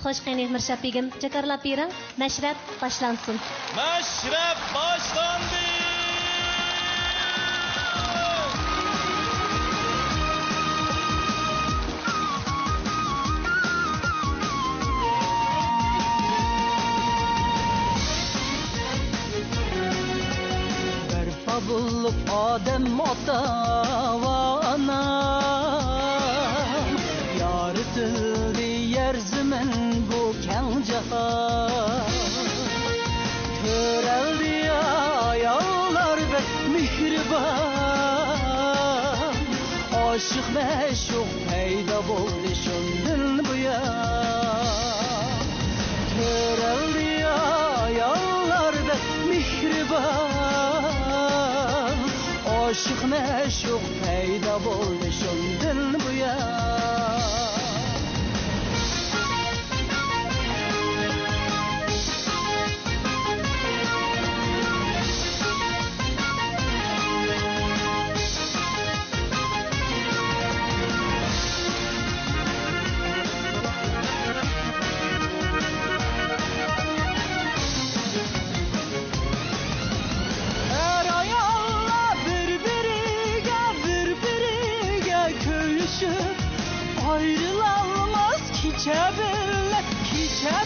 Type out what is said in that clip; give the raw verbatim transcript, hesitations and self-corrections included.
خوش، قېنى، مىرشات بېگىم، جاكارلاپ بېرىڭ، مەشرەپ باشلانسۇن. مەشرەپ باشلاندى! بەرپا بولۇپ ئادەم ئاتا ۋە ئانا، يارىتىلدى يەر زېمىن بۇ كەڭ جاھان. تۆرەلدى ئاياللار بەك مېھرىبان، ئاشىق مەشۇق پەيدا بولدى شۇندىن بۇيان. تۆرەلدى ئاياللار بەك مېھرىبان، ئاشىق مەشۇق پەيدا بولدى شۇندىن بۇيان. ئەر-ئاياللار بىر-بىرىگە، بىر-بىرىگە كۆيۈشۈپ، ئايرىلالماس كېچە بىللە، كېچە